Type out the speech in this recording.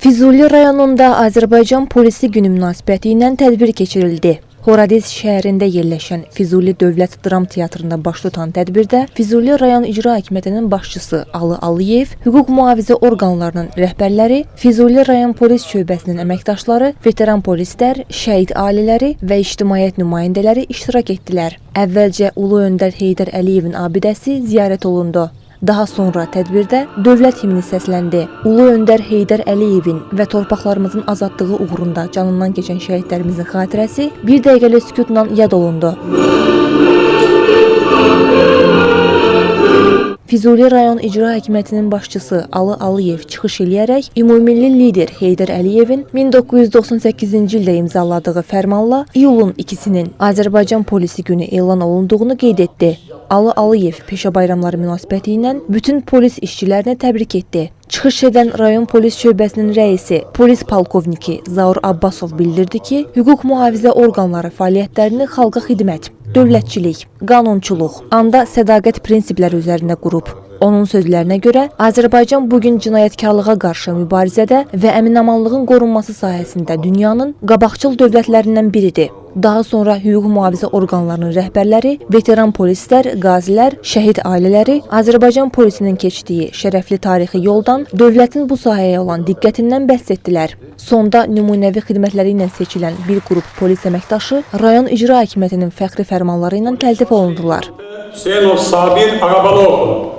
Füzuli rayonunda Azərbaycan Polisi Günü münasibəti ilə tədbir keçirildi. Horadiz şəhərində yerləşən Füzuli Dövlət Dram Teatrında baş tutan tədbirdə Füzuli rayon İcra Hakimiyyətinin başçısı Alı Alıyev, hüquq mühafizə orqanlarının rəhbərləri, Füzuli rayon polis şöbəsinin əməkdaşları, veteran polislər, şəhid ailələri və ictimaiyyət nümayəndələri iştirak etdilər. Əvvəlcə Ulu Öndər Heydər Əliyevin abidəsi ziyarət olundu. Daha sonra tədbirdə dövlət himni səsləndi. Ulu Öndər Heydər Əliyevin və torpaqlarımızın azadlığı uğrunda canından keçən şəhidlərimizin xatirəsi bir dəqiqəlik sükutla yad olundu. Füzuli rayon İcra Hakimiyyətinin başçısı Alı Alıyev çıxış eləyərək ümummilli lider Heydər Əliyevin 1998-ci ildə imzaladığı fərmanla iyulun 2-sinin Azərbaycan Polisi Günü elan olunduğunu qeyd etdi. Alı Alıyev peşə bayramları münasibəti ilə bütün polis işçilərini təbrik etdi. Çıxış edən rayon polis şöbəsinin rəisi, polis polkovniki Zaur Abbasov bildirdi ki, hüquq mühafizə orqanları fəaliyyətlərini xalqa xidmət, dövlətçilik, qanunçuluq, anda sədaqət prinsipləri üzərində qurub. Onun sözlərinə görə, Azərbaycan bugün cinayətkarlığa qarşı mübarizədə və əminamanlığın qorunması sahəsində dünyanın qabaqcıl dövlətlərindən biridir. Daha sonra hüquq mühafizə orqanlarının rəhbərləri, veteran polislər, qazilər, şəhid ailələri Azərbaycan polisinin keçdiyi şərəfli tarixi yoldan, dövlətin bu sahəyə olan diqqətindən bəhs etdilər. Sonda nümunəvi xidmətləri ilə seçilən bir qrup polis əməkdaşı rayon icra hakimiyyətinin fəxri fərmanları ilə təltif olundular. Hüseynov Sabir Arabalıoğlu.